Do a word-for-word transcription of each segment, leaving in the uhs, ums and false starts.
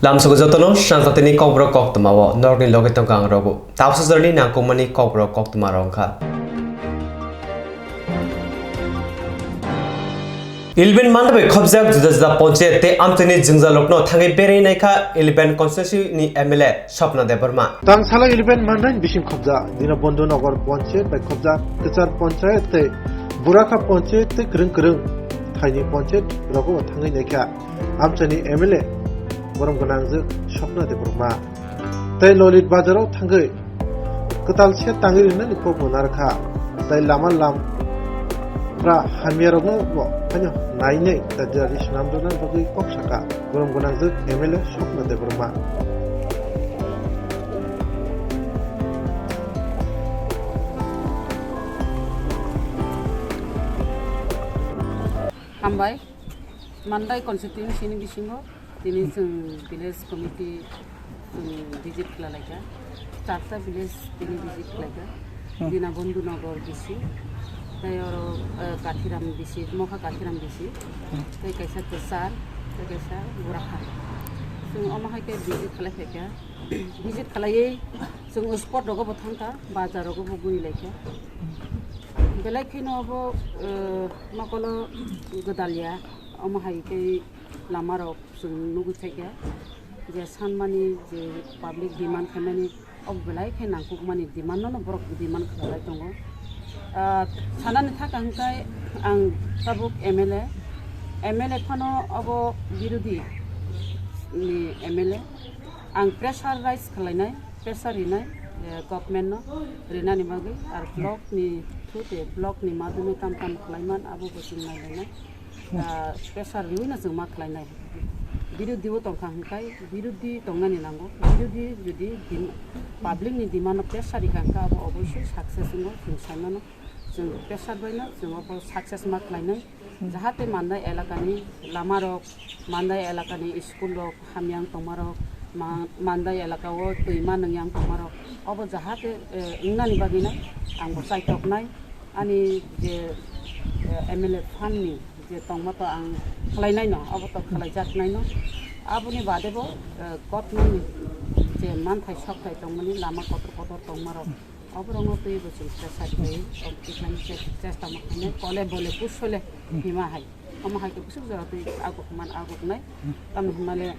Lamsogo jotono swnamjatini kokborok koktwmao norokni loge tongkha ang Raghu. Tabuk sajorni nangkukmani kokborok koktwma rok wngkha. Eleven Mandai bai khobjak juda juda ponchayat tei amchaini jwngjalrokno thangwi berwi naikha eleven constituency ni M L A Swapna Debbarma. Tang salo eleven Mandai bising khobjak Dinabandhu Nagar ponchayat bai khobjak kwchar ponchayat tei Burakha ponchayat tei kwrwng kwrwng thaini ponchayat rogo thangwi naikha. Amchaini M L A borom gwnangjwk Swapna Debbarma tei Lolit Bazaro thangwi kwtal se tangwi rwnani kokno narwkha tei lama lam pra hamyarokno bo haino nainai tei jari swnamrwna bagwi kok saka borom gwnangjwk M L A Swapna Debbarma. Hambai. Mandai constituency ni bisingo tini chwng village committee chwng visit khlai laikha, charta village tini visit khlaikha. Hmm. Dinabandhu Nagar bisi, tei oro, eh, Kathiram bisi, Mokha Kathiram bisi, hmm, tei kaisa Kwchar, tei kaisa Burakha. Chwng omo hai khe visit khlai phaikha. Visit khlaiwi chwng spot rogo bo thangkha, bazar rogo bo guri laikha. Belai kheno obo, eh, mokolo gwdalya, omo hai khe lama rok chwng nugwi phaikha je sanmani je public demand khaimani obo belai khe nangkukmani demand no borok demand khlai tongo. Ah, sanani thaka hwnkhe ang tabuk M L A, M L A phano obo birodhi ni M L A. Ang pressurize khlainai, pressure rinai, eh, government no rinani bagwi, ar block ni through te block ni madhyome tam tam khlaiman abo bo chwng nailainai. Ah, pressure riwi no chwng ma khlainai. Birodhi o tongkha hwnkhe birodhi tongnani nango. Birodhi jodi dim-, public ni demand no pressure rikha hwnkhe abo oboisoi success wngo, chwng saimano. Chwng pressure bai no chwng abo success ma khlainai. Jahate Mandai elakani lamarok, Mandai elakani school rok hamya wng tongmarok, ma-, Mandai elakao twima nwngyang tongmarok, obo jahate, eh, wngnani bagwino ang bo chaitoknai. Ani je, eh, M L A fund ni je tongma to ang khlainai no, obo to khlaijaknai no. Aboni bade bo, eh, government ni je manthai sokthai tongmani lama kotor kotor tongmarok, oborokno twibo chwng chesa khlaiwi, o tikhani che-, chesta ma khainai, kole bole kusole hima hai. Omo hai khe bwswk jora twi aguk man aguk nai. Tamni hwnmale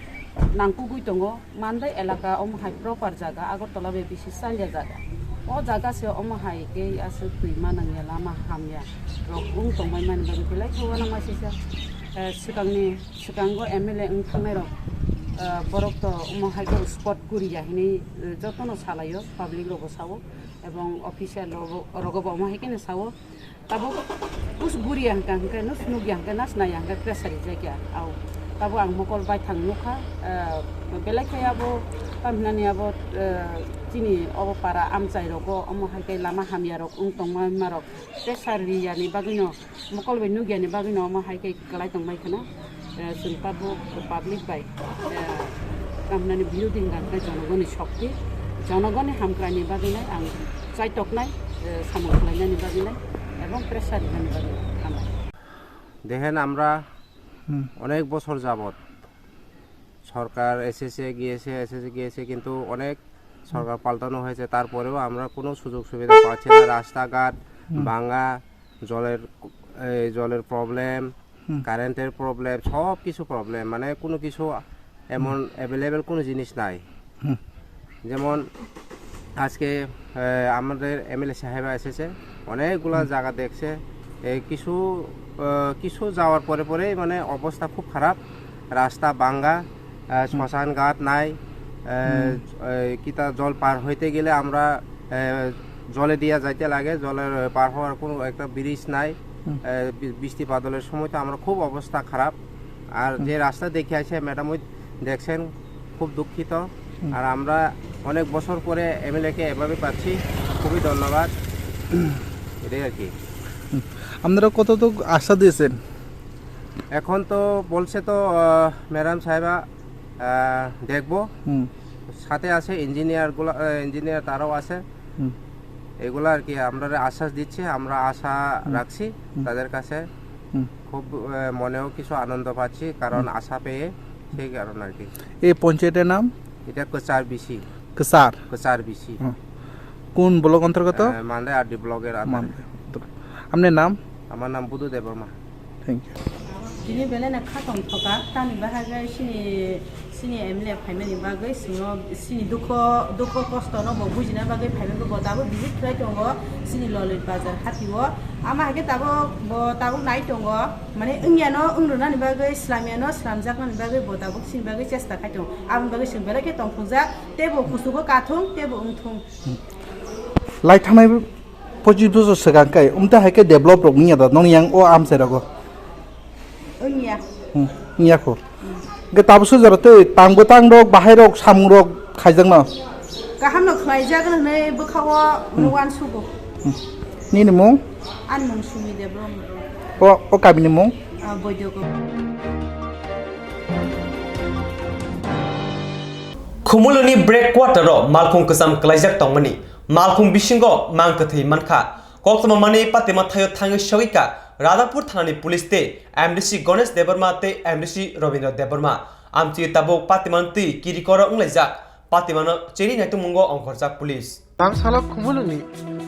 nangkukgwi tongo, Mandai elaka omo hai proper jaga, Agartala bai bisi salya jaga. O jaga se omo hai khe aswk twima nangya, lama hamya rok wng tongmani bagwi belai khe uanama sisa, eh, swkangni, swkango M L A wng thangnai rok, eh, borok to omo hai khe spot guriya hinwi, eh, jotono salaio, public rokbo sao. Ebong official rogo, rogo bo omo hai khe no sao. Tabuk bus guriya hwnkha hwnkhe no nukya hwnkhe nas naiya hwnkhe pressure rijak ya. Au. Tabuk ang mokol baithang nukha, eh, belai khe abo tamhinani abo, eh, chini obo para amchai rogo omo hai khe lama hamya rok wng tongma rok pressure riyani bagwino mokol bai nukyani bagwino omo hai khe kwlai tongbai kheno, eh, chwng tabuk public bai, eh, tamhinani birodhi hwnkha hwnkhe jonogoni shokti, jonogoni hamkraini bagwinai ang chaitoknai, eh, samung khlainani bagwinai ebong pressure rinani bagwinai. Hambai. দেখেন, আমরা হুম। অনেক বছর যাবত সরকার এসেছে, গিয়েছে, এসেছে, গিয়েছে, কিন্তু অনেক সরকার পাল্টানো হয়েছে, তারপরেও আমরা কোনো সুযোগ সুবিধা পাচ্ছি না। রাস্তাঘাট হুম। ভাঙা, জলের, এই জলের প্রবলেম, হুম। কারেন্টের প্রবলেম, সব কিছু প্রবলেম, মানে কোনো কিছু এমন হুম। অ্যাভেলেবল কোনো জিনিস নাই। হুম। যেমন আজকে, আহ, আমাদের এমএলএ সাহেব এসেছে, অনেকগুলা হুম। জায়গা দেখছে। এই কিছু, আহ, কিছু যাওয়ার পরে পরেই মানে অবস্থা খুব খারাপ, রাস্তা ভাঙ্গা, আহ, হুম। শ্মশান ঘাট নাই, আহ, হুম। এই কিতা জল পার হইতে গেলে আমরা, আহ, জলে দিয়া যাইতে লাগে, জলের পার হওয়ার কোনো একটা ব্রিজ নাই। হুম। আহ, বি-, বৃষ্টি বাদলের সময় তো আমরা খুব অবস্থা খারাপ। আর হুম। যে রাস্তা দেখে আছে ম্যাডাম ওই দেখছেন, খুব দুঃখিত। হুম। আর আমরা অনেক বছর পরে এমএলএ কে এভাবে পাচ্ছি, খুবই ধন্যবাদ। এটাই আর কি। হুম। আপনারা কতটুকু আশা দিয়েছেন? এখন তো বলছে তো, আহ, ম্যাডাম সাহেবা, আহ, দেখবো। হুম। সাথে আছে ইঞ্জিনিয়ারগুলো, আহ, ইঞ্জিনিয়ার তারাও আছে। হুম। এগুলো আর কি আমরা আশ্বাস দিচ্ছে, আমরা আশা হুম। রাখছি হুম। তাদের কাছে। হুম। খুব, আহ, মনেও কিছু আনন্দ পাচ্ছি, কারণ হুম। আশা পেয়ে ঠিক আৰু নাকি? এই পঞ্চায়েতৰ নাম? এটা কচাৰ বিচি। কচাৰ? কচাৰ বিচি। হুম। কোন ব্লক অন্তৰ্গত? এ, মান্দে আৰ ডি ব্লকেৰ আন্ডারে। মান্দে। আপোনাৰ নাম? আমাৰ নাম বুধু Debbarma. Thank you. Tini belai no kha tong thoka, tamni bahai bai sini, sini M L A phaimani bagwi sini, sini dukho, dukho kosto no bo bujina bagwi phaimani bo tabuk visit khlai tongo sini Lolit Bazar hati o. Ama hai khe tabuk bo tabuk nai tongo, mane wngya no wng rwnani bagwi, slamya no slamjaknani bagwi bo tabuk sini bagwi chesta khai tongo. Aboni bagwi chwng belai khe tong thokjak, tei bo kuchugo kathung, tei bo wng thung. Lai thangnai pochis bosor swkang kai, umta hai khe develop rok wngya da, nong yang o amchai rogo? Wngya. Hmm, wngya kho. Hwnkhe tabuk sujaro tei tang bwtang rok, bahai rok, samung rok khaijak no? Kaham no khlaijak hwnwi bwkha o, hmm, uansugo. Hmm. Nini mung? Ani mung Sumi Debbarma. O, o kami ni mung? Ah, Boidogo. Khumulwngni break quarter o malkhung kwcham kwlaijak tongmani. Malkhung bisingo mang kwthwi mankha. Koktwma manwi patima thaio thangwi sogwikha Radhapur thanani police tei M D C Ganesh Debbarma tei M D C Rabindra Debbarma. Amtwi tabuk patimani twi kirikoro wnglaijak. Patimano chini naitungmungo ongkhorjak police. Tang salo Khumulwngni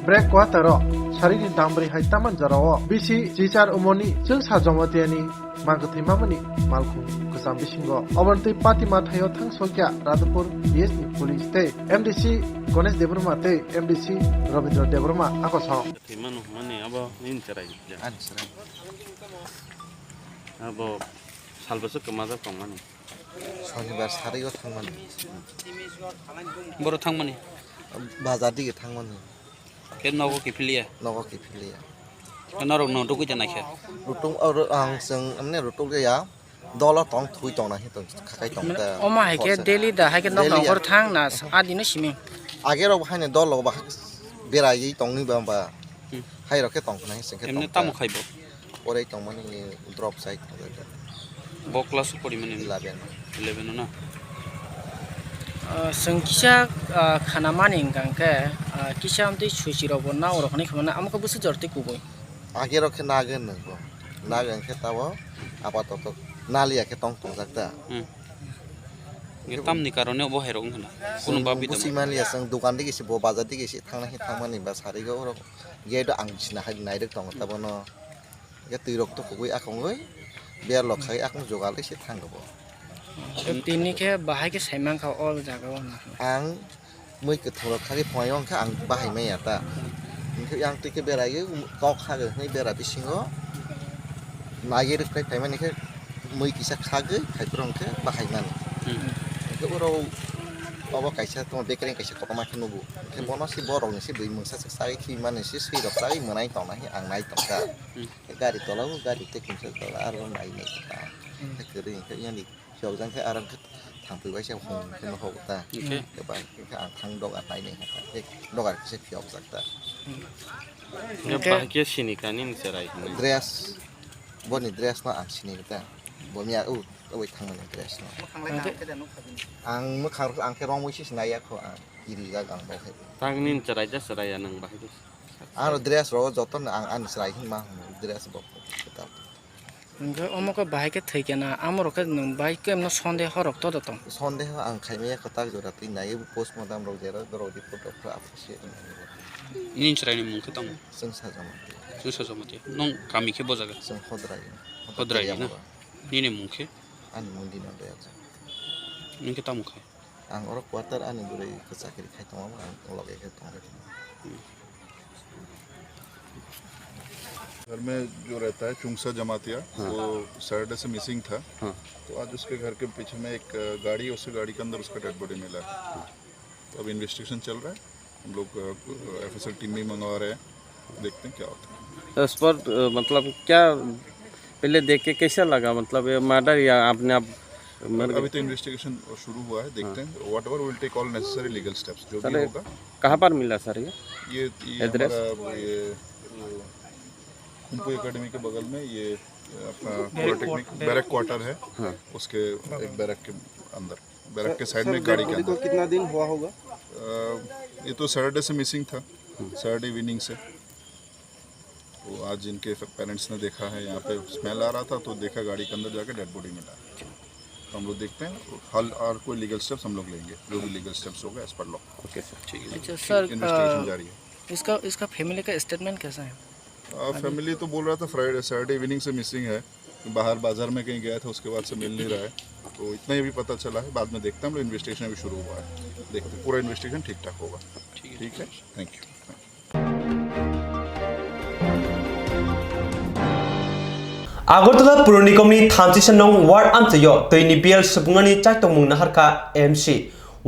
break quarter o sarikni dambrwi hai taman jorao bisi chichar umoni chwngsa Jomatiani mang kwthwi mamani malkhung kwcham bisingo. Oboni twi patima thaio thang sokya Radhapur B S ni police tei M D C Ganesh Debbarma tei M D C Rabindra Debbarma ako sao. Thwimano hwnmani abo nini chwrai ya? Ani chwrai. Abo salbwswk kwmajak tongmani. Sonibar sari o thangmani. Boro thangmani? Bazar dige thangmani. Khe nogo kiphiliya? Nogo kiphiliya. Khe norok no rutugwi da naikha? Rutung, oro ang chwng, amne rutugya. Dolo tong thui tongna hi tong khakai tong ta. Oma hai khe daily da, hai khe nok daily nokor ya. Thang na, adino simi. Age rok hai ne dolo ba berai tongni ba ba. Hmm. Hai rok khe tong khna hi sing khe. Emne tamo khaibo? Porai tongmani drop sai. Bo class o porimani? Eleven. Eleven o na? Ah, chwng kisa, ah, khana mani hwnkha hwnkhe, ah, kisa amtwi suichi rok bo nao rok hinwi khna mano, amo khe bwswk jor twi kubui? Age rok khe nagwi nang bo. Nagwi hwnkhe tabo apatoto naliya khe tong tongjak da. Hmm. Tamni karone bo hai rok wngkha na? Kunu babi tamo? Busi maliya chwng dokan digi se bo bazar digi se thangna hi thangmani ba sarigo orok. Gate o ang sina hai nairok tongo tabono. Hwnkhe twi rok to kubui akongwi berlok khai akung jogal se thango bo. Tini khe bahai khe saimankha o jaga o na. Ang mui kwthang rok khagwi phunai wngkha ang bahai manya ta. Hwnkhe ang twi khe berai kok khagwi hwnwi bera bisingo naiwi rwkhlai phaimani khe mui kisa khagwi phaiphuru hwnkhe bahai mani. Hmm. Hwnkhe oro obo kaisa tongma bekereng kaisa kotorma khe nugo. Hwnkhe bono se borokni se bui mungsa se chagwi khimani se swi rok chagwi mwnai tongna hwnwi ang nai tongkha. Hmm. Gari tola o gari tei kungsa tola aro nai nai ta. Hmm. Kwrwi hwnkhe yani phiyok jang khe aro khe thangpui bai se hum khe nohok ta. Okay. Khe bai khe ang thang dok ar nai nai kha. Khe dok ar khe se phiyok jak ta. Hmm. Hwnkhe bahai khe sini kani ni cherai hwnwi. Dress, boni dress no ang sini ta. Bo miya u, ui thangmani dress no. Hwnkhe ang mwkhang rok ang khe romwi se sinai ya kho ang. Kiri jak ang bo khe. Tang nini cherai ja cherai ya nang bahai khe. Aro dress rok joto no ang ani chwrai hinma dress bo kwtal. Hwnkhe omo khe bahai khe thwi khe na, amo rok khe nwng bahai khe emno sondeho rok todo tong? Sondeho ang khaimaya kwtal jora twi nai postmortem rok jera borok report rok khe aphusi. Nini chwrai ni mung khe tamo? Chwng sajama. Chwng sajama tei. Nwng kami khe bo jaga? Chwng Hodrai. Hodrai na? Nini mung khe? Ani mung Dina Dayal. Nwng khe tamo khai? Ang oro quarter ani bwrwi khe chakri khai tongo, ang loge khe tongo. घर में जो रहता है चुंगसा जमातिया, हाँ। वो सैटरडे से मिसिंग था। हाँ। तो आज उसके घर के पीछे में एक, अ, गाड़ी, उसके गाड़ी के अंदर उसका डेड बॉडी मिला है। हाँ। तो अब इन्वेस्टिगेशन चल रहा है। हम लोग, अ, एफएसएल टीम भी मंगवा रहे हैं, देखते हैं क्या होता है। उस पर, अ, मतलब क्या पहले देख के कैसा लगा? मतलब ये मर्डर या आपने आप मर अभी गए? तो इन्वेस्टिगेशन शुरू हुआ है, देखते हाँ। हैं। Whatever, we'll take all necessary legal steps, जो भी सर, ये होगा। कहाँ पर मिला सर ये? ये, ये एड्रेस? हमारा ये, अ, कुंपू एकेडमी के बगल में ये, अ, अपना barrack polytechnic quarter. Barrack quarter है, हाँ। उसके एक बैरक के अंदर। बैरक के साइड में गाड़ी के अंदर। सर, डेड बॉडी को कितना दिन हुआ होगा? अ, ये तो सैटरडे से मिसिंग था, सैटरडे इवनिंग से। तो आज इनके पेरेंट्स ने देखा है, यहाँ पे स्मेल आ रहा था तो देखा गाड़ी के अंदर जाके डेड बॉडी मिला। हम लोग देखते हैं, हल और कोई लीगल स्टेप्स हम लोग लेंगे, जो भी लीगल स्टेप्स होगा as per law. Okay sir. ठीक है। अच्छा सर, इन्वेस्टिगेशन अ, जारी है। इसका, इसका फैमिली का स्टेटमेंट कैसा है? फैमिली तो बोल रहा था फ्राइडे, सैटरडे इवनिंग से मिसिंग है, बाहर बाजार में कहीं गया था, उसके बाद से मिल नहीं रहा है। तो इतना ही अभी पता चला है, बाद में देखते हैं, हम लोग इन्वेस्टिगेशन अभी शुरू हुआ है, देखते हैं, पूरा इन्वेस्टिगेशन ठीक ठाक होगा। ठीक है। ठीक है, thank you. Agartala Puro Nigomni thamchisa nong ward amchaio twini biyal subungnani chaitokmung naharkha M C.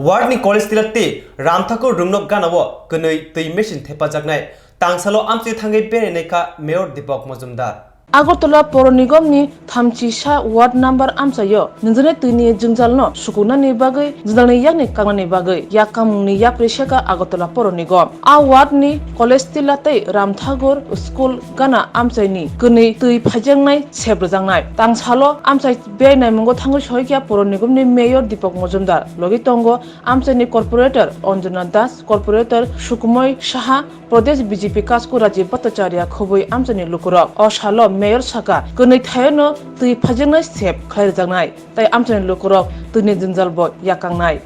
Ward ni college tila tei Ramthakur rungno ganao kwnwi twi machine thepajaknai. Tangsalo amchai thangwi berainaikha Mayor Deepak Majumdar. Agartala Poro Nigomni thamchisa ward number amchaio nwngjani twini jwngjalno sukunani bagwi jwngjalni yakni kangnani bagwi yak kamungni yak rwseka Agartala Poro Nigom. A ward ni college tila tei Ramthakur school gana amchaini kwnwi twi phaijaknai sep rwjaknai. Tangsalo amchai berainai mungo thangwi soikya Poro Nigomni Mayor Deepak Majumdar, logi tongo amchaini corporator Anjana Das, corporator Sukumoi Saha, Pradesh B J P Kasku Rajiv Bhattacharya khobwi amchaini lukurok. O salo Mayor saka, kwnwi thaiono twi phaijaknai sep khlai rwjaknai, tei amchaini lukurok twini jwnjal bo yakangnai.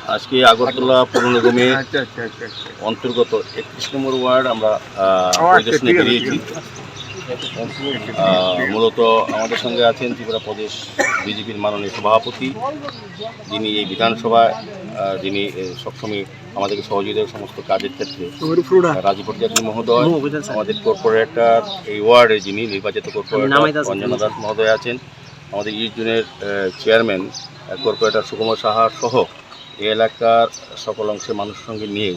আজকে আগরতলা পৌর নিগমের অন্তর্গত একত্রিশ নম্বর ওয়ার্ড আমরা আহ, পরিদর্শনে বেরিয়েছি। আহ, মূলত আমাদের সঙ্গে আছেন ত্রিপুরা প্রদেশ বিজেপির মাননীয় সভাপতি, যিনি এই বিধানসভায় আহ, যিনি এ, সবসময় আমাদেরকে সহযোগিতা সমস্ত কাজের ক্ষেত্রে রাজীব ভট্টাচার্য মহোদয়, আমাদের কর্পোরেটর, এই ওয়ার্ডে যিনি নির্বাচিত কর্পোরেটর অঞ্জনা দাস মহোদয় আছেন, আমাদের ইউথ জোনের চেয়ারম্যান কর্পোরেটর সুকুমার সাহা সহ এই এলাকার সকল অংশের মানুষের সঙ্গে নিয়ে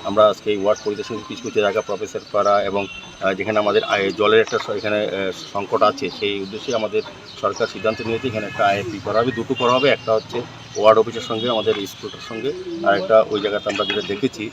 আমরা আজকে এই ওয়ার্ড পরিদর্শন কিছু কিছু জায়গা প্রফেসর পাড়া এবং আহ, যেখানে আমাদের আয়- জলের একটা স- এখানে আহ, সংকট আছে, সেই উদ্দেশ্যে আমাদের সরকার সিদ্ধান্ত নিয়েছে এখানে একটা আইএফপি করা হবে, দুটো করা হবে। একটা হচ্ছে ওয়ার্ড অফিসের সঙ্গে আমাদের স্কুলটার সঙ্গে, আর একটা ওই জায়গাতে আমরা যেটা দেখেছি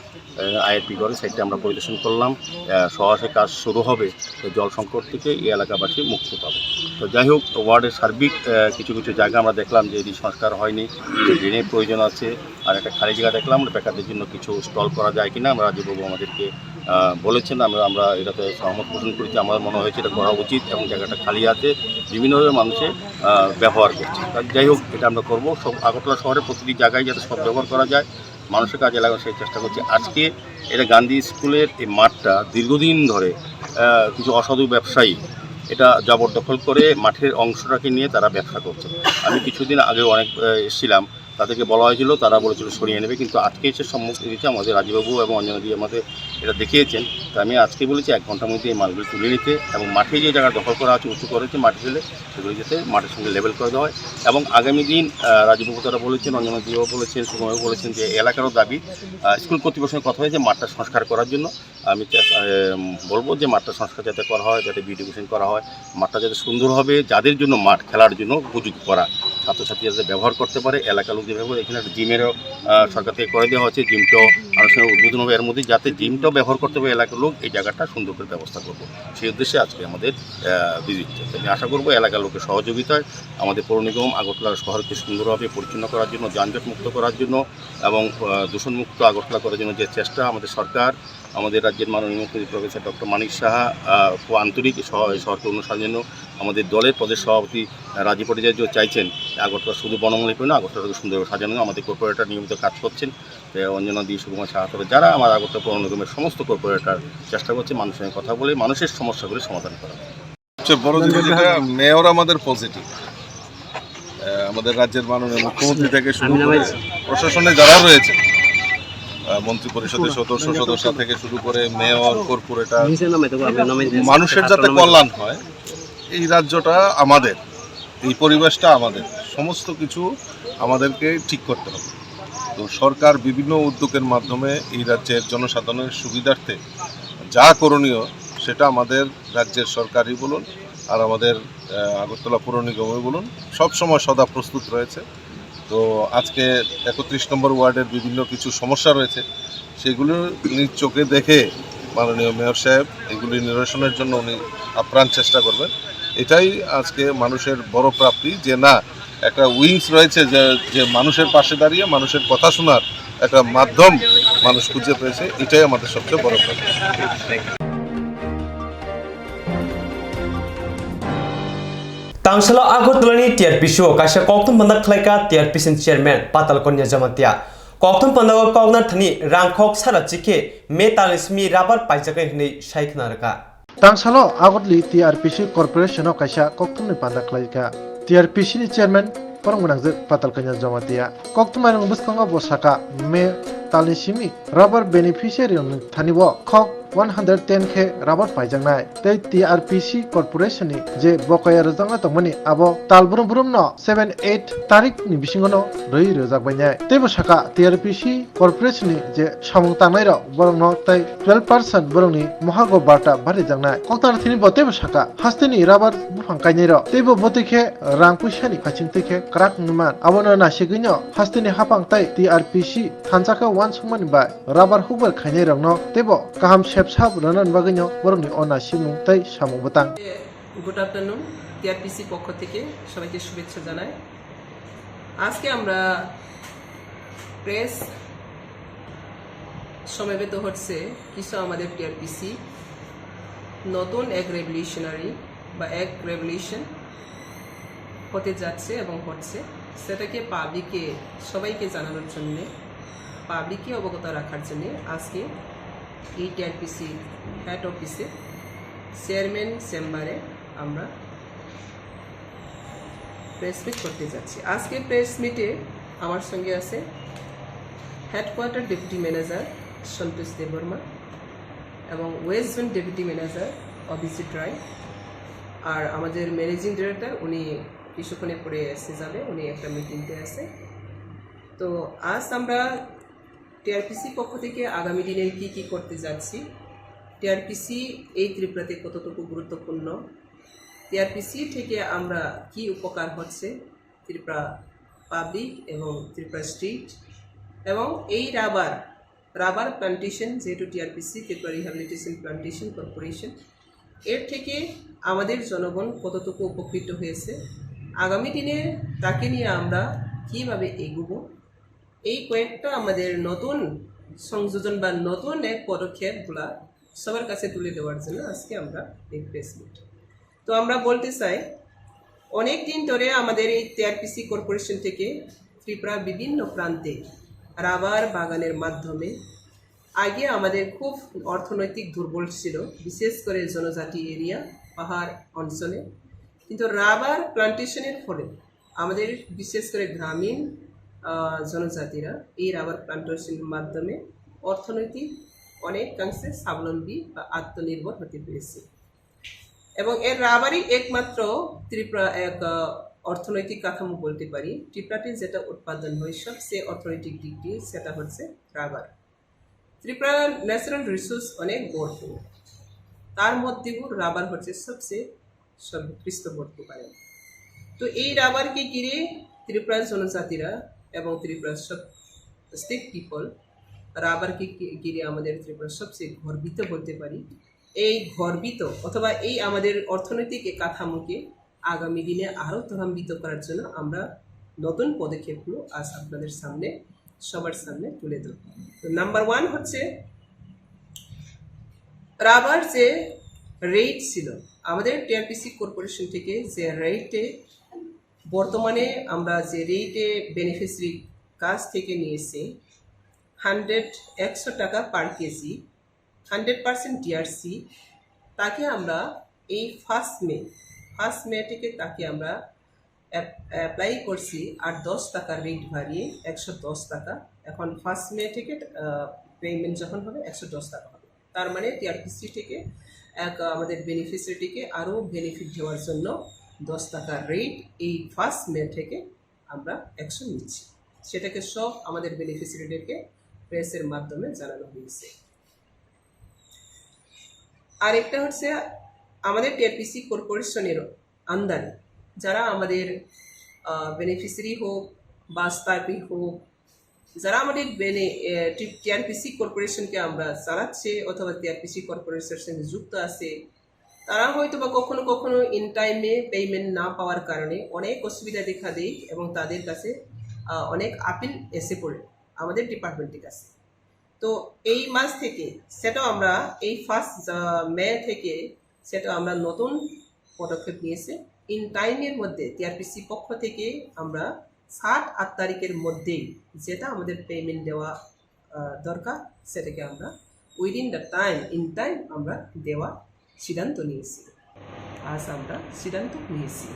আইএফপি করে, সেটা আমরা পরিদর্শন করলাম। আহ, সহসা কাজ শুরু হবে, তো জল সংকট থেকে এই এলাকাবাসী মুক্তি পাবে। তো যাই হোক, ওয়ার্ডের সার্বিক আহ, কিছু কিছু জায়গা আমরা দেখলাম যে এটি সংস্কার হয়নি, যে ড্রেনের প্রয়োজন আছে, আর একটা খালি জায়গা দেখলাম, ওটা বেকারদের জন্য কিছু স্টল করা যায় কিনা, আমরা রাজীববাবু আমাদেরকে আহ, বলেছেন। আমরা আমরা এটাতে সহমত পোষণ করেছি। আমার মনে হয়েছে এটা করা উচিত এবং জায়গাটা খালি আছে, বিভিন্নভাবে মানুষে আহ, ব্যবহার করছে। কাজে যাই হোক, এটা আমরা করবো। সব আগরতলা শহরে প্রতিটি জায়গায় যাতে সব ব্যবহার করা যায়, মানুষের কাজে লাগানোর সেই চেষ্টা করছি। আজকে এটা গান্ধী স্কুলের এই মাঠটা দীর্ঘদিন ধরে আহ, কিছু অসাধু ব্যবসায়ী এটা জবরদখল করে মাঠের অংশটাকে নিয়ে তারা ব্যবসা করছে। আমি কিছুদিন আগে অনেক আহ, এসেছিলাম, তাদেরকে বলা হয়েছিল, তারা বলেছিল সরিয়ে নেবে, কিন্তু আজকে এসে সম্মুখ দিয়েছে আমাদের রাজীববাবু এবং অঞ্জনাদি আমাদের এটা দেখিয়েছেন। তো আমি আজকে বলেছি এক ঘন্টার মধ্যে এই মালগুলি তুলে নিতে এবং মাঠে যে জায়গা দখল করা আছে উঁচু করেছে মাটি ফেলে, সেগুলি যাতে মাঠের সঙ্গে লেভেল করে দেওয়া হয়। এবং আগামী দিন আহ, রাজীববাবু তারা বলেছেন, অঞ্জনাদিও বলেছেন, সুকুমারবাবু বলেছেন যে এলাকারও দাবি, আহ, স্কুল কর্তৃপক্ষের সঙ্গে কথা হয়েছে মাঠটা সংস্কার করার জন্য। আমি চে- এম, বলবো যে মাঠটা সংস্কার যাতে করা হয়, যাতে বিউটিফিকেশন করা হয়, মাঠটা যাতে সুন্দর হবে, যাদের জন্য মাঠ খেলার জন্য উপযোগী করা, ছাত্রছাত্রী যাতে ব্যবহার করতে পারে, এলাকার লোক যেভাবে এখানে একটা জিমেরও আহ, সরকার থেকে করে দেওয়া হয়েছে, জিমটাও আনুষ্ঠানিক উদ্বোধন হবে, এর মধ্যে যাতে জিমটাও ব্যবহার করতে পারে এলাকার লোক, এই জায়গাটা সুন্দর করে ব্যবস্থা করবো, সেই উদ্দেশ্যে আজকে আমাদের ভিজিট। আমি আশা করবো এলাকার লোকের সহযোগিতায় আমাদের পৌর নিগম আগরতলা শহরকে সুন্দরভাবে পরিচ্ছন্ন করার জন্য, যানজট মুক্ত করার জন্য এবং আহ, দূষণমুক্ত আগরতলা করার জন্য যে চেষ্টা আমাদের সরকার, আমাদের রাজ্যের মাননীয় মুখ্যমন্ত্রী প্রফেসর ডক্টর মানিক সাহা আহ, খুব আন্তরিক এই শহর- এই শহরকে উন্নয়ন সাজানোর জন্য। আমাদের দলের প্রদেশ সভাপতি আহ, রাজীব ভট্টাচার্য চাইছেন আগরতলা শুধু বনমালী নয়, আগরতলাকে সুন্দরভাবে সাজানো। আমাদের কর্পোরেটর নিয়মিত কাজ করছেন, তো অঞ্জনা দি, সুকুমার সাহা, যারা আমার আগরতলা পৌর নিগমের সমস্ত কর্পোরেটর চেষ্টা করছে মানুষের সঙ্গে কথা বলে মানুষের সমস্যাগুলি সমাধান করার। সবচেয়ে বড় জিনিস যেটা, মেয়র আমাদের পজিটিভ। আহ, আমাদের রাজ্যের মাননীয় মুখ্যমন্ত্রী থেকে শুরু করে প্রশাসনে যারা রয়েছে, আহ, মন্ত্রী পরিষদের সদস্য সদস্য থেকে শুরু করে মেয়র, কর্পোরেটর, মানুষের যাতে কল্যাণ হয়। এই রাজ্যটা আমাদের, এই পরিবেশটা আমাদের, সমস্ত কিছু আমাদেরকে ঠিক করতে হবে। তো সরকার বিভিন্ন উদ্যোগের মাধ্যমে এই রাজ্যের জনসাধারণের সুবিধার্থে যা করণীয়, সেটা আমাদের রাজ্যের সরকারই বলুন আর আমাদের আহ, আগরতলা পৌর নিগমই বলুন, সবসময় সদা প্রস্তুত রয়েছে। তো আজকে একত্রিশ নম্বর ওয়ার্ডের বিভিন্ন কিছু সমস্যা রয়েছে, সেগুলো নিজ চোখে দেখে মাননীয় মেয়র সাহেব এগুলি নিরসনের জন্য উনি আপ্রাণ চেষ্টা করবেন। এটাই আজকে মানুষের বড় প্রাপ্তি, যে না, একটা উইংস রয়েছে, যে যে মানুষের পাশে দাঁড়িয়ে মানুষের কথা শোনার একটা মাধ্যম মানুষ খুঁজে পেয়েছে। এটাই আমাদের সবচেয়ে বড় প্রাপ্তি। Tangsalo Agartala ni T R P C o kaisa kokthum panda khlaika T R P C ni chairman Patal Kanya Jamatia. Kokthum panda o koknar thani rangkhok sara chikhe me talni simi rabar paijaknai hwnwi sai khna rwkha. Tangsalo Agartala T R P C corporation o kaisa kokthumni panda khlaika T R P C ni chairman borok gwnangjak Patal Kanya Jamatia. Kokthum airung bwskango bo saka me talni simi rabar beneficiary rokni thani bo khok one hundred ten khe rabar paijaknai tei T R P C corporation ni je bokaya rwjakna tongmani abo tal brum brum no seven eight tarik ni bisingo no rwi rwjak bainai. Tei bo saka T R P C corporation ni je samung tangnai rok borok no tei twelve percent borok ni mohago barta barijaknai. Kokthar thini bo tei bo saka haste ni rabar buphang kainai rok tei bo bwtwi khe rang puisa ni phaiching twi khe kwrak wngwi man. Abono nasigwi no haste ni haphang tei T R P C thansa khe uansukmani bai rabar hukbar khainai rokno teibo kaham sep sap rwna bagwino borokni o nasimung tei samung bwtang. Good afternoon, T R P C পক্ষ থেকে সবাইকে শুভেচ্ছা জানাই। আজকে আমরা প্রেস সমবেত হচ্ছে কিছু আমাদের টিআরপিসি নতুন এক রেভলিউশনারি বা এক রেভলিউশন হতে যাচ্ছে এবং হচ্ছে, সেটাকে পাবলিকে সবাইকে জানানোর জন্যে, পাবলিককে অবগত রাখার জন্যে আজকে এই টিআরপিসি হেড অফিসে চেয়ারম্যান চেম্বারে আমরা প্রেস মিট করতে যাচ্ছি। আজকে প্রেস মিটে আমার সঙ্গে আছে headquarter deputy manager Santosh Debbarma এবং west zone deputy manager Abhijit Roy. আর আমাদের ম্যানেজিং ডিরেক্টর, উনি কিছুক্ষণের পরে এসে যাবে, উনি একটা মিটিংতে আছে। তো আজ আমরা টিআরপিসি পক্ষ থেকে আগামী দিনে কি কি করতে যাচ্ছি, টিআরপিসি এই ত্রিপুরাতে কতটুকু গুরুত্বপূর্ণ, টিআরপিসি থেকে আমরা কি উপকার হচ্ছে ত্রিপুরা পাবলিক এবং ত্রিপুরা স্টেট, এবং এই রাবার রাবার প্লান্টেশন, যেহেতু টিআরপিসি, ত্রিপুরা রিহ্যাবিলিটেশন প্লান্টেশন কর্পোরেশন, এর থেকে আমাদের জনগণ কতটুকু উপকৃত হয়েছে, আগামী দিনে তাকে নিয়ে আমরা কিভাবে এগোবো, এই কয়েকটা আমাদের নতুন সংযোজন বা নতুন এক পদক্ষেপগুলা সবার কাছে তুলে দেওয়ার জন্য আজকে আমরা এই প্রেস মিট। তো আমরা বলতে চাই, অনেক দিন ধরে আমাদের এই টিআরপিসি কর্পোরেশন থেকে ত্রিপুরা বিভিন্ন প্রান্তে রাবার বাগানের মাধ্যমে আগে আমাদের খুব অর্থনৈতিক দুর্বল ছিল, বিশেষ করে জনজাতি এরিয়া, পাহাড় অঞ্চলে। কিন্তু রাবার প্লান্টেশনের ফলে আমাদের বিশেষ করে গ্রামীণ, আহ, জনজাতিরা এই রাবার প্লান্টেশনের মাধ্যমে অর্থনৈতিক অনেকাংশে স্বাবলম্বী বা আত্মনির্ভর হতে পেরেছে। এবং এর রাবারই একমাত্র ত্রিপুরা এক, আহ, অর্থনৈতিক কাঠামো বলতে পারি। ত্রিপুরাতে যেটা উৎপাদন হয় সবচেয়ে অর্থনৈতিক দিক দিয়ে সেটা হচ্ছে রাবার। ত্রিপুরা ন্যাচারাল রিসোর্স অনেক ভরপুর, তার মধ্যেও রাবার হচ্ছে সবচেয়ে সর্বোৎকৃষ্ট বলতে পারেন। তো এই রাবারকে ঘিরে ত্রিপুরার জনজাতিরা এবং ত্রিপুরার সব স্টেট পিপল রাবারকে ঘি-, ঘিরে আমাদের ত্রিপুরা সবচেয়ে গর্বিত বলতে পারি। এই গর্বিত অথবা এই আমাদের অর্থনৈতিক এই কাঠামোকে আগামী দিনে আরো ত্বরান্বিত করার জন্য আমরা নতুন পদক্ষেপগুলো আজ আপনাদের সামনে, সবার সামনে তুলে ধরব। তো নাম্বার ওয়ান হচ্ছে রাবার যে রেট ছিল, আমাদের টিআরপিসি কর্পোরেশন থেকে যে রেটে বর্তমানে আমরা যে রেটে বেনিফিশিয়ারি কাছ থেকে নিয়েছি, হান্ড্রেড, একশো টাকা পার কেজি, হান্ড্রেড পার্সেন্ট টিআরসি, তাকে আমরা এই ফার্স্ট মে, ফার্স্ট মে থেকে তাকে আমরা অ্যাপ-, অ্যাপ্লাই করছি আর দশ টাকার রেট বাড়িয়ে একশো দশ টাকা। এখন ফার্স্ট মে থেকে, আহ, পেমেন্ট যখন হবে, একশো দশ টাকা হবে। তার মানে টিআরপিসি থেকে এক, আহ, আমাদের বেনিফিশিয়ারিটিকে আরও বেনিফিট দেওয়ার জন্য দশ টাকার রেট এই ফার্স্ট মে থেকে আমরা অ্যাকশন নিচ্ছি। সেটাকে সব আমাদের বেনিফিশিয়ারিদেরকে প্রেসের মাধ্যমে জানানো হয়েছে। আরেকটা হচ্ছে আমাদের টিআরপিসি কর্পোরেশনের আন্ডারে যারা আমাদের, আহ, বেনিফিশিয়ারি হোক বা স্টাইপেন্ড হোক, যারা আমাদের বেনে-, এ, টি-, টিআরপিসি কর্পোরেশনকে আমরা চালাচ্ছে অথবা টিআরপিসি কর্পোরেশনের সঙ্গে যুক্ত আছে, তারা হয়তো বা কখনো কখনো ইন টাইমে পেমেন্ট না পাওয়ার কারণে অনেক অসুবিধা দেখা দেয় এবং তাদের কাছে, আহ, অনেক আপিল এসে পড়ে আমাদের ডিপার্টমেন্টের কাছে। তো এই মাস থেকে সেটাও আমরা, এই ফার্স্ট, আহ, মে থেকে সেটাও আমরা নতুন পদক্ষেপ নিয়েছি। ইন টাইমের মধ্যে টিআরপিসি পক্ষ থেকে আমরা সাত আট তারিখের মধ্যেই যেটা আমাদের পেমেন্ট দেওয়া আহ, দরকার, সেটাকে আমরা within the time, in time আমরা দেওয়া সিদ্ধান্ত নিয়েছি। আজ আমরা সিদ্ধান্ত নিয়েছি।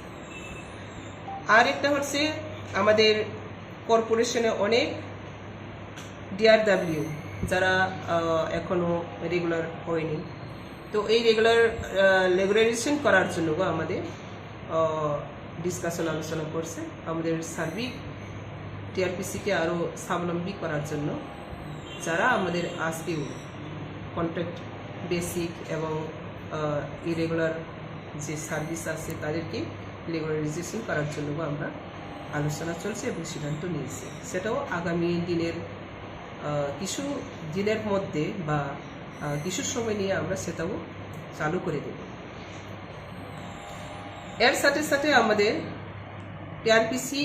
আর একটা হচ্ছে, আমাদের কর্পোরেশনে অনেক ডিআরডাব্লিউ যারা আহ, এখনো রেগুলার হয়নি, তো এই রেগুলার রেগুলারাইজেশন করার জন্য আমাদের ডিসকাশন, আলোচনা করছে। আমাদের সার্বিক টিআরপিসিকে আরও স্বাবলম্বী করার জন্য যারা আমাদের আজকেও কন্ট্রাক্ট বেসিক এবং ইরেগুলার যে সার্ভিস আছে, তাদেরকে রেগুলারাইজেশন করার জন্য আমরা আলোচনা চলছে এবং সিদ্ধান্ত নিয়েছে। সেটাও আগামী দিনের আহ, কিছু দিনের মধ্যে বা আহ, কিছু সময় নিয়ে আমরা সেটাও চালু করে দেব। এর সাথে সাথে আমাদের টিআরপিসি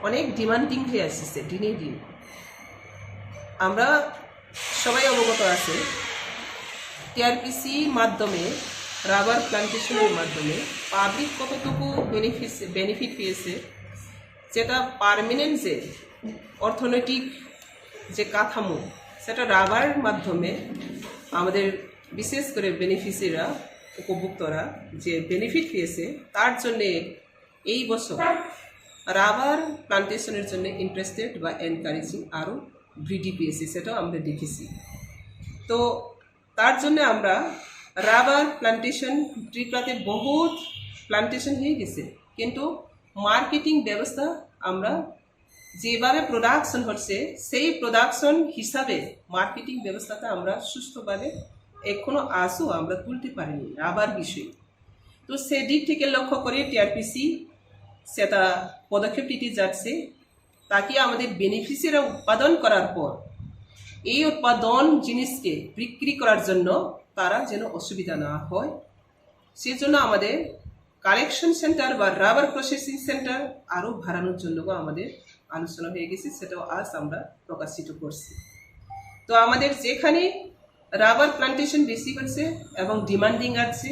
অনেক ডিমান্ডিং হয়ে আসছে দিনে দিন। আমরা সবাই অবগত আছে, টিআরপিসি মাধ্যমে, রাবার প্লান্টেশনের মাধ্যমে পাবলিক কতটুকু বেনিফিট বেনিফিট পেয়েছে, যেটা পার্মানেন্ট যে অর্থনৈতিক যে কাঠামো, সেটা রাবারের মাধ্যমে আমাদের বিশেষ করে বেনিফিশিয়ারিরা, উপভোক্তারা যে বেনিফিট পেয়েছে, তার জন্যে এই বছর রাবার প্লান্টেশনের জন্য ইন্টারেস্টেড বা এনকারেজিং আরও বৃদ্ধি পেয়েছে, সেটাও আমরা দেখেছি। তো তার জন্য আমরা রাবার প্লান্টেশন, ত্রিপুরাতে বহুত প্লান্টেশন হয়ে গেছে, কিন্তু মার্কেটিং ব্যবস্থা আমরা যেভাবে প্রোডাকশন হচ্ছে, সেই প্রোডাকশন হিসাবে মার্কেটিং ব্যবস্থাটা আমরা সুস্থভাবে এখনো আজও আমরা তুলতে পারিনি রাবার বিষয়ে। তো সেদিক থেকে লক্ষ্য করে টিআরপিসি সেটা পদক্ষেপ নিতে যাচ্ছে, তাকে আমাদের বেনিফিশিয়ারিরা উৎপাদন করার পর এই উৎপাদন জিনিসকে বিক্রি করার জন্য তারা যেন অসুবিধা না হয়, সেজন্য আমাদের কালেকশন সেন্টার বা রাবার প্রসেসিং সেন্টার আরও বাড়ানোর জন্য আমাদের আলোচনা হয়ে গেছে, সেটাও আজ আমরা প্রকাশিত করছি। তো আমাদের যেখানে রাবার প্লান্টেশন বেশি হচ্ছে এবং ডিমান্ডিং আছে,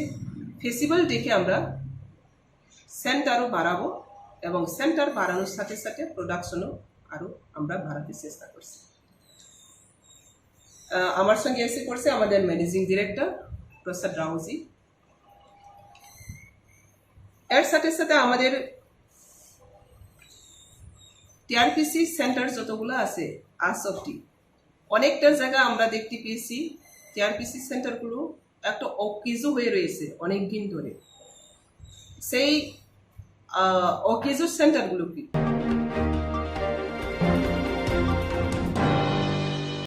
ফিজিবল দেখে আমরা সেন্টারও বাড়াবো এবং সেন্টার বাড়ানোর সাথে সাথে প্রোডাকশনও আরও আমরা বাড়াতে চেষ্টা করছি। আহ, আমার সঙ্গে এসে করছে আমাদের ম্যানেজিং ডিরেক্টর প্রসাদ রাউজি। এর সাথে সাথে আমাদের টিআরপিসি সেন্টার যতগুলো আছে, আজ অবধি অনেকটা জায়গা আমরা দেখতে পেয়েছি টিআরপিসি সেন্টারগুলো একটা অকেজো হয়ে রয়েছে অনেক দিন ধরে। সেই আহ, অকেজো সেন্টারগুলো কি?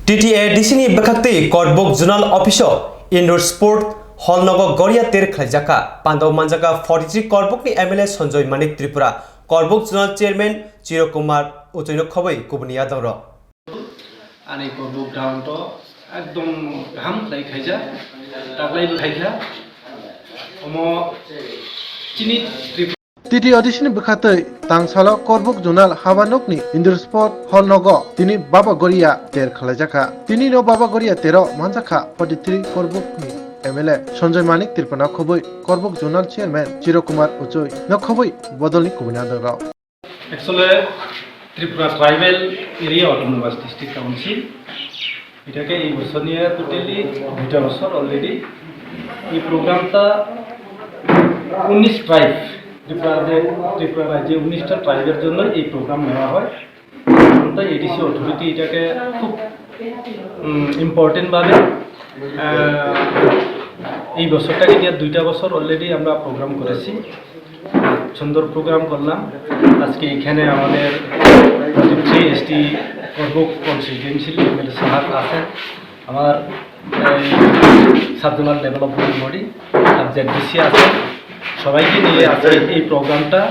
T T A D C ni bwkhaktwi Korbuk Zonal Office o Indoor Sport Hall nogo goria ter khlaijakha. Pandao manjakha forty three Korbuk ni M L A Sanjoy Manik Tripura, Korbuk Zonal Chairman Chiro Kumar Uchoino khobwi kubuni yadongrok. Ani Korbuk ground o ekdom kaham khlai khaijak, taklai bo khaikha. Omo chini Tripura. T T A D C ni bwkha twi tangsalo Korbuk Zonal Habanukni Indoor Sport Hall nogo tini Baba Goria ter khlaijakha. Tini no Baba Goria tero manjakha forty three Korbukni M L A Sanjoy Manik Tripura no khobwi Korbuk Zonal Chairman Chiro Kumar Uchoi no khobwi bodolni kubuni adongrok. Actually, Tripura Tribal Area Autonomous District Council, এটাকে এই বছর নিয়ে টোটালি দুইটা বছর অলরেডি। এই প্রোগ্রামটা উনিশ ট্রাইব, ত্রিপুরা যে ত্রিপুরা রাজ্যে উনিশটা ট্রাইবের জন্য এই প্রোগ্রাম নেওয়া হয়। তো এডিসি অথরিটি এটাকে খুব ইম্পর্টেন্টভাবে এই বছরটাকে নিয়ে দুইটা বছর অলরেডি আমরা প্রোগ্রাম করেছি। সুন্দর প্রোগ্রাম করলাম। আজকে এখানে আমাদের থ্রি এসটি কর্মক কনস্টিটিউয়েন্সি এমএলএ সাহেব আছেন, আমার সাব জোনাল ডেভেলপমেন্ট বডি আর জেডডিসি আছে, সবাইকে নিয়ে আজকে এই প্রোগ্রামটা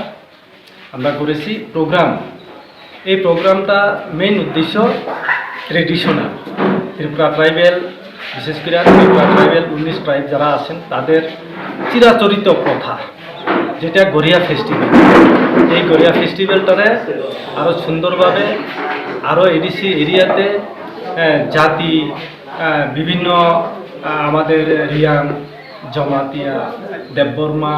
আমরা করেছি। প্রোগ্রাম এই প্রোগ্রামটা মেইন উদ্দেশ্য ট্রেডিশনাল ত্রিপুরা ট্রাইবেল, বিশেষ করে ত্রিপুরা ট্রাইবেল উনিশ ট্রাইব যারা আছেন তাদের চিরাচরিত প্রথা, যেটা গড়িয়া ফেস্টিভ্যাল। এই গড়িয়া ফেস্টিভ্যালটারে আরও সুন্দরভাবে আরও এডিসি এরিয়াতে জাতি, বিভিন্ন আমাদের রিয়াং, জমাতিয়া, দেববর্মা,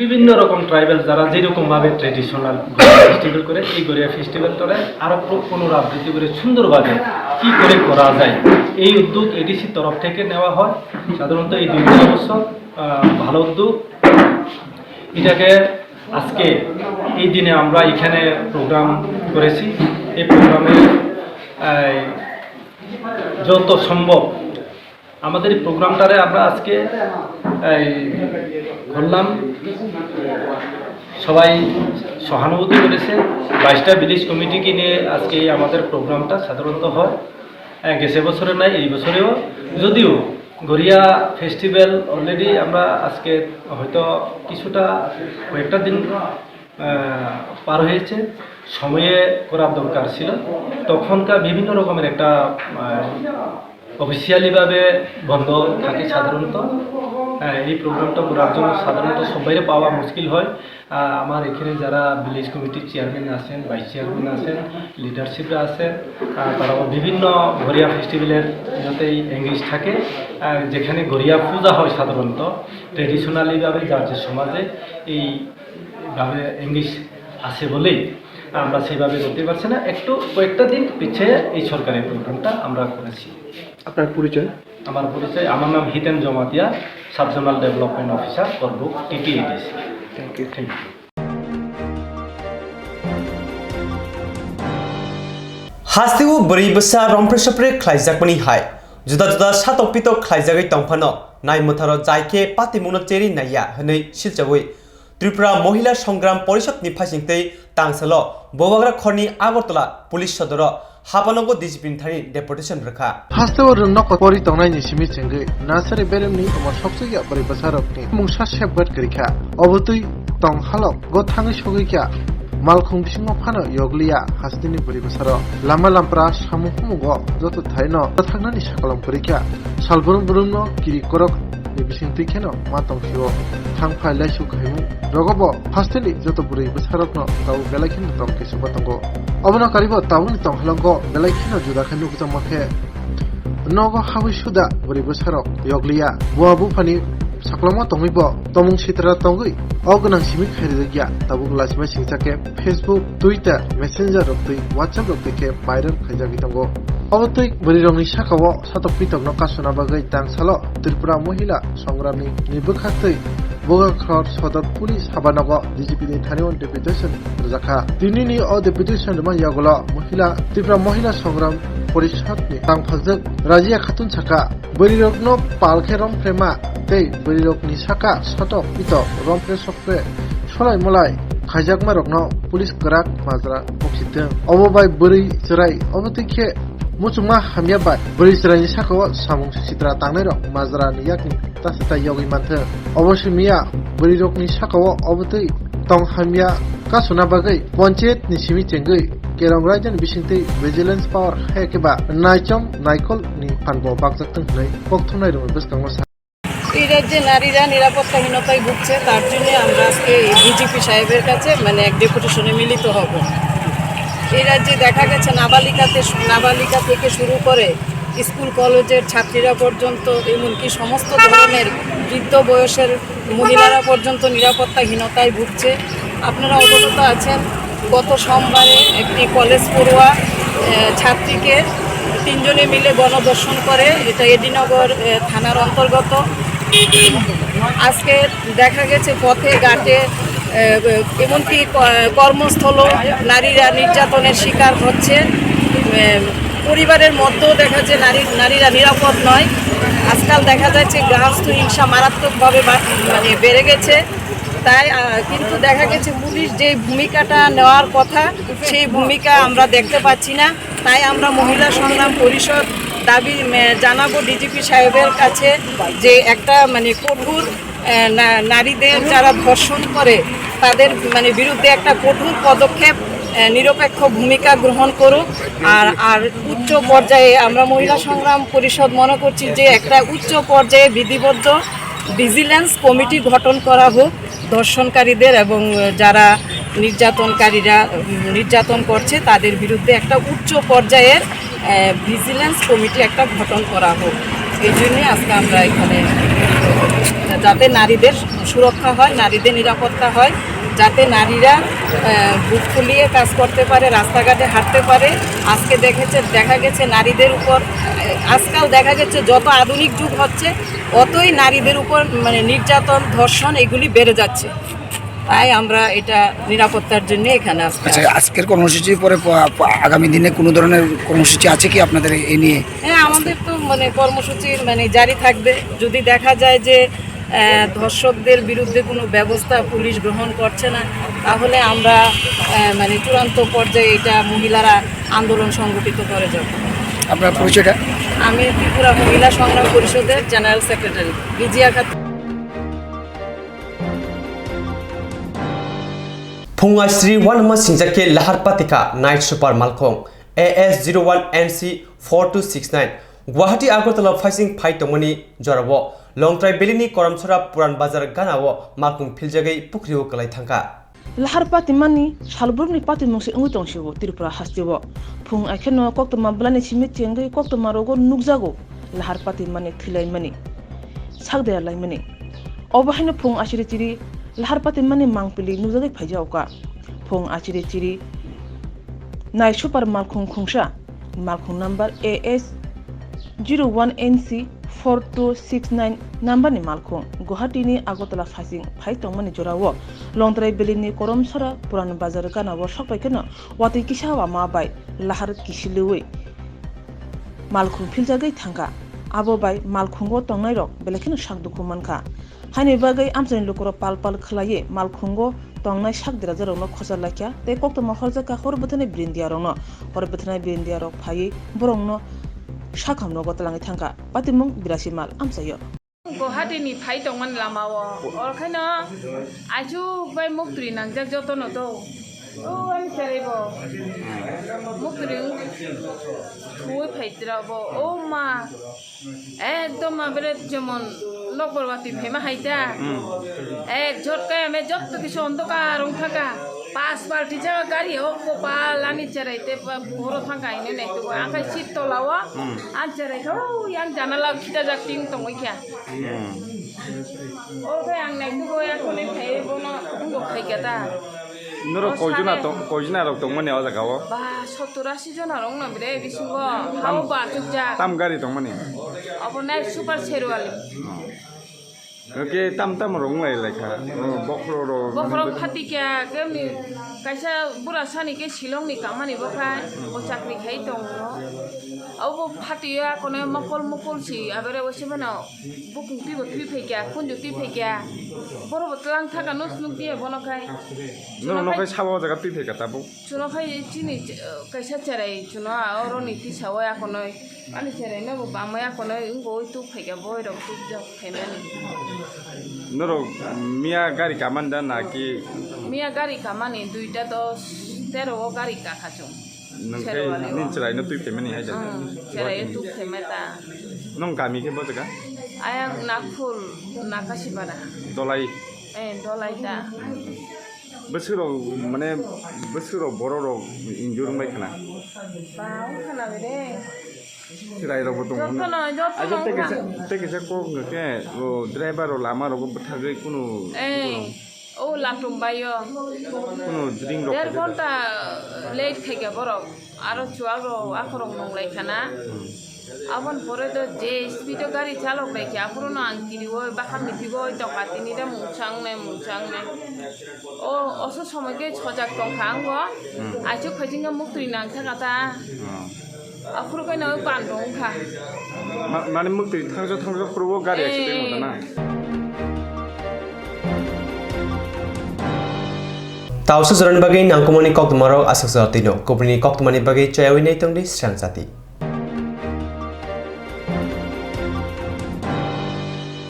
বিভিন্ন রকম ট্রাইবাল যারা যেরকম ভাবে ট্রেডিশনাল গরিয়া ফেস্টিভ্যাল করে, এই গরিয়া ফেস্টিভ্যালটারে আরো পু-, পুনরাবৃত্তি করে সুন্দরভাবে কি করে করা যায়, এই উদ্যোগ এডিসি তরফ থেকে নেওয়া হয়। সাধারণত এই দুই তিন বছর, আহ, ভালো উদ্যোগ। এটাকে আজকে এই দিনে আমরা এখানে প্রোগ্রাম করেছি। এই প্রোগ্রামে, আহ, যত সম্ভব আমাদের এই প্রোগ্রামটারে আমরা আজকে এই করলাম, সবাই সহানুভূতি করেছে। বাইশটা ভিলেজ কমিটিকে নিয়ে আজকে এই আমাদের প্রোগ্রামটা সাধারণত হয়। আহ, গেছে বছরে নাই, এই বছরেও। যদিও গরিয়া ফেস্টিভ্যাল অলরেডি আমরা আজকে হয়তো কিছুটা, কয়েকটা দিন আহ, পার হয়েছে, সময়ে করার দরকার ছিল। তখনকার বিভিন্ন রকমের একটা, আহ, অফিসিয়ালিভাবে বন্ধ থাকে সাধারণত। আহ, এই প্রোগ্রামটা করার জন্য সাধারণত সবাইরে পাওয়া মুশকিল হয়। আহ, আমার এখানে যারা ভিলেজ কমিটির চেয়ারম্যান আছেন, ভাইস চেয়ারম্যান আছেন, লিডারশিপরা আছেন, আহ, তারা বিভিন্ন গরিয়া ফেস্টিভ্যালের ইয়েতেই এঙ্গেজ থাকে। আহ, যেখানে গরিয়া পূজা হয় সাধারণত ট্রেডিশনালিভাবে যার যে সমাজে এই ভাবে এঙ্গেজ আছে বলেই আমরা সেভাবে করতে পারছি না। একটু কয়েকটা দিন পিছিয়ে এই সরকারের প্রোগ্রামটা আমরা করেছি। আপনার পরিচয়? আমার পরিচয়, আমার নাম Hiten Jamatia, sub zonal development officer, Karbook, TTADC. Thank you. Thank you. Hasteo bwrwi bwsa romphre sophre khlaijakmani hai juda juda satok pitok khlaijagwi tongphano, nai mwtharo jai khe patimungno cherwi naiya hwnwi silchawi Tripura Mohila Sangram Porishad ni phaisingtwi tangsalo Bubagra khorni Agartala Police Sodoro hapanogo D G P ni thani deputation rwkha. Hasteo rwng nokho pori tongnaini simi chengwi nasari beremni omo sokchukya bwrwi bwsarokni mungsa safeguard kwrwikha. Obotwi tong halok go thangwi sogwikha. Malkhung bisingo phano yokliya hasteni bwrwi bwsarok. Lama lampra samung humungo joto thaino thaknani sakolom kwrwikha. Salbrum brumno kiri korok ni bisingtwi kheno ma tongphio. Thang phai laisu khaimung rogobo hasteni joto bwrwi bwsarokno tabuk belai kheno tong kisuma tongo. Obono karibo tabukni tong halongo belai kheno juda khe nukjakma khe nogo habwi suda bwrwi bwsarok yokliya. Bua buphani saklomo tongwibo tomung sitra tongwi o gwnang simi khairokya. Tabuk lachima singcha khe Facebook, Twitter, Messenger rok twi WhatsApp rok twi khe viral khaijagwi tongo. Obo twi bwrwirokni sakao satok pitokno kasuna bagwi tangsalo Tripura Mohila Songramni ni bwkhaktwi Bubagra Sodor Police Habanogo D G P ni thani deputation rwjakha. Tinini o deputation rwma yagulo Mohila, Tripura Mohila Songram Porishad ni tangphakjak Razia Khatun saka, bwrwirokno pal khe romphre ma tei bwrwirokni saka satok pitok romphre sophre solai molai khaijakmarokno police kwrak majra boksitwng. Obo bai bwrwi chwrai obo twi khe muchungma hamya bai bwrwi chwraini sakao samung sitra tangnairok majrani yakni tasa tai yogwi manthwng. Obo simiya bwrwirokni sakao obo twi tong hamya kasuna bagwi panchayat ni simi chengwi Kerong Raijani bisingtwi vigilance power hai khe ba naichom naikol ni phanbo bakjaktwng hwnwi kokthumnai rwngwi bwskango sa. এই রাজ্যে নারীরা নিরাপত্তাহীনতায় ভুগছে, তার জন্য আমরা আজকে ডিজিপি সাহেবের কাছে মানে এক ডেপুটেশনে মিলিত হব। এই রাজ্যে দেখা গেছে নাবালিকাতে, নাবালিকা থেকে শুরু করে স্কুল কলেজের ছাত্রীরা পর্যন্ত, এমনকি সমস্ত ধরনের বৃদ্ধ বয়সের মহিলারা পর্যন্ত নিরাপত্তাহীনতায় ভুগছে। আপনারা অবগত আছেন, গত সোমবারে একটি কলেজ পড়ুয়া, আহ, ছাত্রীকে তিনজনে মিলে গণধর্ষণ করে। এটা এডিনগর, আহ, থানার অন্তর্গত। আজকে দেখা গেছে পথে ঘাটে, আহ, এমনকি ক-, কর্মস্থলও নারীরা নির্যাতনের শিকার হচ্ছে। আহ, পরিবারের মধ্যেও দেখা যাচ্ছে নারী, নারীরা নিরাপদ নয়। আজকাল দেখা যাচ্ছে গৃহস্থ হিংসা মারাত্মকভাবে বা-, মানে বেড়ে গেছে। তাই, আহ, কিন্তু দেখা গেছে পুলিশ যে ভূমিকাটা নেওয়ার কথা, সেই ভূমিকা আমরা দেখতে পাচ্ছি না। তাই আমরা মহিলা সংগ্রাম পরিষদ দাবি, আহ, জানাবো ডিজিপি সাহেবের কাছে যে একটা মানে কঠোর, আহ, না-, নারীদের যারা ধর্ষণ করে তাদের মানে বিরুদ্ধে একটা কঠোর পদক্ষেপ, আহ, নিরপেক্ষ ভূমিকা গ্রহণ করুক। আর, আর উচ্চ পর্যায়ে আমরা মহিলা সংগ্রাম পরিষদ মনে করছি যে একটা উচ্চ পর্যায়ে বিধিবদ্ধ ভিজিল্যান্স কমিটি গঠন করা হোক। ধর্ষণকারীদের এবং যারা নির্যাতনকারীরা, উম, নির্যাতন করছে তাদের বিরুদ্ধে একটা উচ্চ পর্যায়ের, আহ, ভিজিল্যান্স কমিটি একটা গঠন করা হোক। এই জন্যই আজকে আমরা এখানে, যাতে নারীদের সুরক্ষা হয়, নারীদের নিরাপত্তা হয়, যাতে নারীরা আহ, বুক ফুলিয়ে কাজ করতে পারে, রাস্তাঘাটে হাঁটতে পারে। আজকে দেখেছে, দেখা গেছে নারীদের উপর, আহ, আজকাল দেখা গেছে যত আধুনিক যুগ হচ্ছে, অতই নারীদের উপর মানে নির্যাতন, ধর্ষণ এগুলি বেড়ে যাচ্ছে। তাই আমরা এটা নিরাপত্তার জন্য এখানে আজকে আচ্ছা, আসি। আজকের কর্মসূচির পরে প-, প-, আগামী দিনে কোনো ধরনের কর্মসূচি আছে কি আপনাদের এই নিয়ে? হ্যাঁ, আমাদের তো মানে কর্মসূচি মানে জারি থাকবে। যদি দেখা যায় যে, আহ, ধর্ষকদের বিরুদ্ধে কোনো ব্যবস্থা পুলিশ গ্রহণ করছে না, তাহলে আমরা, আহ, মানে চূড়ান্ত পর্যায়ে এটা মহিলারা আন্দোলন সংগঠিত করে যাব। আপনার পরিচয়টা? আমি ত্রিপুরা মহিলা সংগ্রাম পরিষদের general secretary Rizia Khatun. Phung aisri uanama singjak khe Lahar Patika Night Super Malkhung A S zero one N C four two six nine Guwahati Agartala phaising phai tongmani jorao Longtrai Valley ni Koramsora Puran Bazar ganao malkhung philjagwi pukhrio kwlai thangkha. Lahar patimani salbrumni patimungsi wngwi tongsio Tripura hasteo. Phung aikheno koktwma bwlaini simi chengwi koktwma rogo nukjago lahar patimani thwilaimani, sakdaya laimani. Obo haino phung asiri chiri lahar patimani mangpili nukjagwi phaijaoka. Phung asiri chiri Nai Super malkhung khungsa, malkhung number A S zero one N C four two six nine number ni malkhung Guwahati ni Agartala phaising phai tongmani jorao Longtrai Valley ni Koramsora Puran Bazar ganao sokpaikheno watwi kisa wama bai lahar kisiliwi malkhung philjagwi thangkha. Abo bai malkhungo tongnairok belai kheno sak dukhu mankha. Haini bagwi amchaini lukurok pal pal khwlaiwi malkhungo tongnai sak derajarokno khosa laikha tei koktwma horjakha hor bwthanai brindiarokno. Hor bwthanai brindiarok phaiwi borokno sakham nogo twlangwi thangkha. Patimung birasi mal amchaio. Guwahati ni phai tongmani lama o, oro khaino aichuk bai muktwi nangjak jotono do. O ani cherai bo. Muktwi thuwi phai tira bo. O ma. Ekdom ma bere jemon nokbar watwi phaima hai da. Hmm. Ek jhotkaya me jotto kisu ondokar wng thangkha. Pas balti jaga gari o kopal ani cherai te ba-, boro thangkha hini nai tugo. Ang khai seat tola o. Hmm. Ani cherai kha o yang janala khita jak ting tongwi kha. Hmm. O khe ang nai tugo ya khone khai bono wngbo khai kha da. Norok o koijona sare. Tong-, koijona rok tongmani o jaga o? Ba, sottor asi jona rok no bre bisingo. Tam, hao ba chukjak. Tam gari tongmani? Obo nai Super Sherwali. Oh. Oke, tam tam rok wng lai lai kha. Oh, bokhorok rok. Bokhorok phatikya, kemni kaisa bura sani ke Shillong ni kamani bo khai, bo chakri khai tongo. Obo phatio akono mokol mokol si, abere osi mano. Bukung twibo twi phaikya, khunju twi phaikya. Borok bo tlang thaka no snuk diya bono khai. Norok no khai sabo jaga twi phaikha tabuk. Chuno khai chini, eh, kaisa cherai chuno a oro ni tisa o akonoi. Ani cherai no bo bamai akonoi wngbo oi tuk phaikha boi rok tuk jok khaimani. Norok miya gari kaman da na ki? Miya gari kamani duita dos tero o gari kakha chung. Nwng khe Sherwali nini o. Chwraino twi phaimani hai da? Hmm, chwraino twi phaimai ta. Nwng kami khe bo jaga? Ayang Nagpur, Nakasipara. Dolai? Eh, Dolai ta. Bwswk rok, mane, bwswk rok borok rok injure wngbai khna? Ba, wng khna bai de. Chwrai rok bo tongo. Jotono, jotono. Aja tei kaisa, wng khna. Tei kaisa kok hwnkhe, o, driver rok lama rogo bwthagwi kunu. Eh. Kunu. O latum bai o. Kunu drink rok Der khaijak. Ghonta late khaikha borok. Aro chuwak rok akhorok nunglai khana. Hmm. Aboni pore do je speed o gari chalok lai kha, aphuru no ang kiri o bakham ni thigo oi tongkha tini de mungsa wngnai, mungsa wngnai. O oso somoi khe sojak tongkha ang bo. Hmm. Aichuk phaising khe muktwi nang thaka ta. Hmm. Aphuru khe no bando wngkha. Ma-, mane muktwi thangsa thangsa phuru o gari accident wngkha na? Eh. Tausa jorani bagwi nangkukmani koktwmarok aswk jora twino, kubuni koktwmani bagwi chayawi nai tongdi srang jati.